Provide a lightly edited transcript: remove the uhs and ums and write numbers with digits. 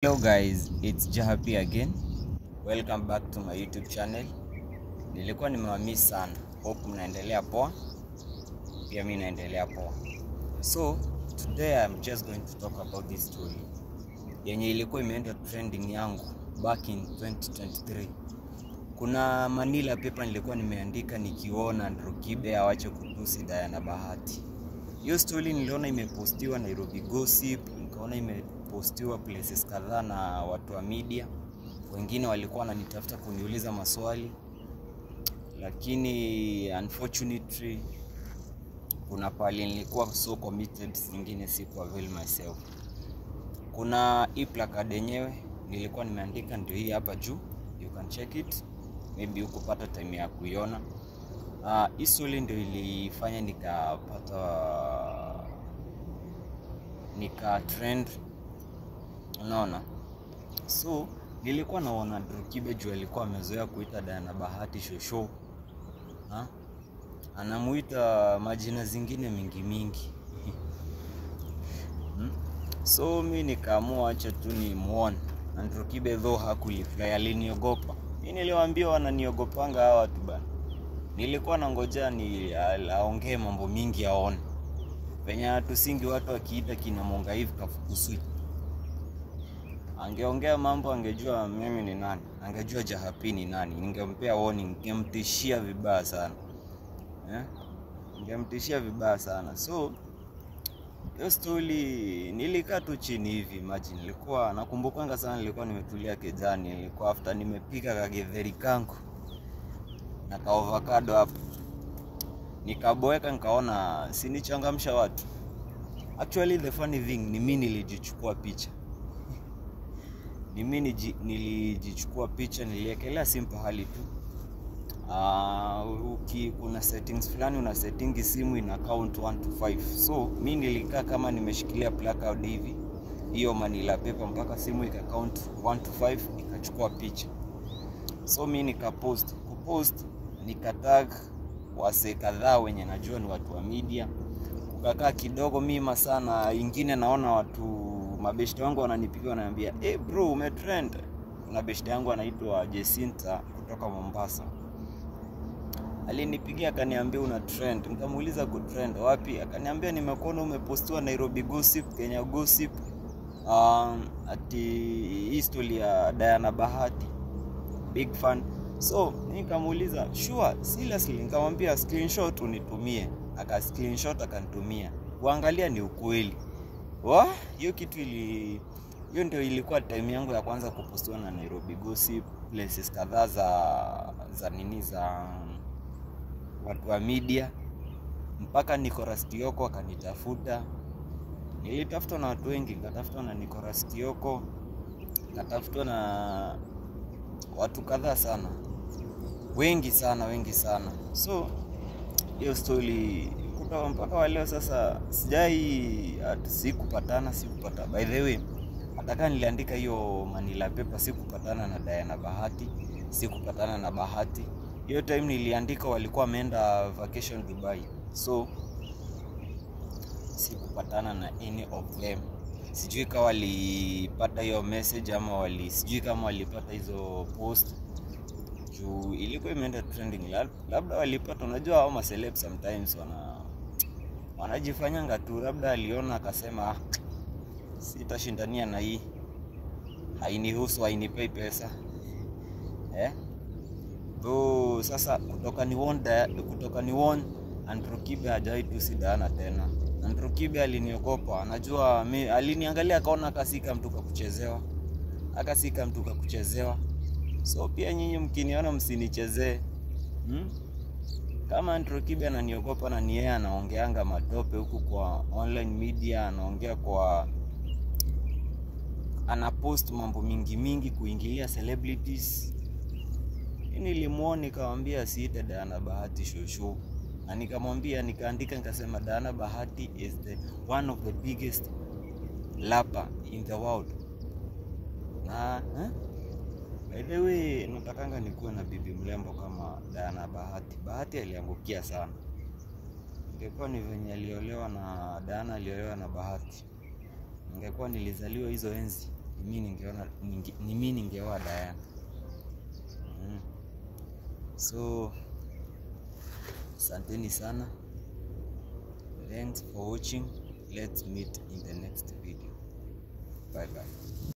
Hello guys, it's Jahapi again. Welcome back to my YouTube channel. Nilikuwa nimewamiss sana. Hope mnaendelea poa. Pia mimi naendelea poa. So, today I'm just going to talk about this story yenye ilikuwa imeenda trending yangu back in 2023. Kuna Manila paper nilikuwa nimeandika nikiona Andrew Kibe awache kutusi Diana Bahati. Hiyo story niliona imepostiwa Nairobi Gossip, nikaona imepostiwa places kadhaa na watu wa media. Wengine walikuwa wananitafuta kuniuliza maswali, lakini unfortunately kuna pahali nilikuwa so committed, zingine siku avail myself. Kuna hii placard yenyewe nilikuwa nimeandika, ndio hii hapa juu, you can check it, maybe hukupata time ya kuiona. Hii story ndio ilifanya nika trend, unaona. So nilikuwa naona Andrew Kibe juu alikuwa amezoea kuita Diana Bahati shosho, ha? Anamuita majina zingine mingi mingi. So mi nikaamua acha tu nimuone Andrew Kibe, though hakureply, aliniogopa. Mi niliwaambia wananiogopanga hawa watu bana. Nilikuwa nangojea ni aongee mambo mingi aone venye atusingi watu akiita kina Monga hivi kafukusui. Angeongea mambo, angejua mimi ni nani, angejua Jahapi ni nani. Ningempea warning, ningemtishia vibaya sana, eh? Ningemtishia vibaya sana. So hiyo story nilikaa tu chini hivi, imagine, nilikuwa nakumbukanga sana, nilikuwa nimetulia kejani, nilikuwa after nimepika kagetheri kangu na ka avocado hapo, nikaboeka, nikaona sinichangamsha watu. Actually the funny thing ni mimi nilijichukua picha. Ni mimi nilijichukua picha, niliekelea simu pahali tu. Kuna settings fulani una settingi simu ina count 1 to 5. So mi nilikaa kama nimeshikilia placard hivi, hiyo manila paper, mpaka simu ika count 1 to 5 ikachukua picha. So mi nikapost, kupost nikatag wase kadhaa wenye najua ni watu wa media. Kukakaa kidogo mima sana ingine, naona watu mabeshte wangu wananipigia wananiambia, "Hey bro, umetrend." Kuna beshte yangu anaitwa Jacinta kutoka Mombasa, alinipigia akaniambia una trend. Nikamuuliza ku trend wapi? Akaniambia nimekuona umepostiwa Nairobi Gossip, Kenya Gossip, ati hii story ya Diana Bahati, big fan. So nikamuuliza sure, seriously? Nikamwambia screenshot unitumie. Aka screenshot akanitumia, kuangalia ni ukweli. Wa hiyo kitu ili hiyo ndio ilikuwa time yangu ya kwanza kupostiwa na Nairobi Gossip, places kadhaa za nini, za watu wa media, mpaka Nicholas Kioko akanitafuta. Nilitafutwa na watu wengi, nikatafutwa na Nicholas Kioko, nikatafutwa na watu kadhaa sana, wengi sana, wengi sana. So hiyo story kutoka mpaka wa leo sasa sijai sikupatana, sikupata. By the way, hata kama niliandika hiyo manila paper, sikupatana na Diana Bahati, sikupatana na Bahati. Hiyo time niliandika walikuwa wameenda vacation Dubai, so sikupatana na any of them. Sijui kama walipata hiyo message ama wali, sijui kama walipata hizo post juu ilikuwa imeenda trending, labda walipata. Unajua hao ma celeb sometimes wanajifanyanga tu, labda aliona akasema, "Ah, sitashindania na hii, hainihusu, hainipei pesa, eh?" Though sasa kutoka ni one Andrew Kibe hajawahi tusi Diana tena. Andrew Kibe aliniogopa, anajua mi, aliniangalia akaona akasika mtu kakuchezewa, akasika mtu kakuchezewa. So pia nyinyi mkiniona msinichezee, Kama Andrew Kibe ananiogopa na ni yeye anaongeanga matope huku kwa online media, anaongea kwa anapost mambo mingi mingi kuingilia celebrities. Nilimuona nikamwambia asiite Diana Bahati shosho, na nikamwambia, nikaandika nikasema Diana Bahati is the one of the biggest rapper in the world. Na By the way, natakanga nikuwe na bibi mrembo kama Diana Bahati. Bahati aliangukia sana. Ingekuwa ni venye aliolewa na Diana, aliolewa na Bahati, ningekuwa nilizaliwa hizo enzi. Ni mimi ningeoa Diana. So asanteni sana. Thanks for watching. Let's meet in the next video. Bye bye.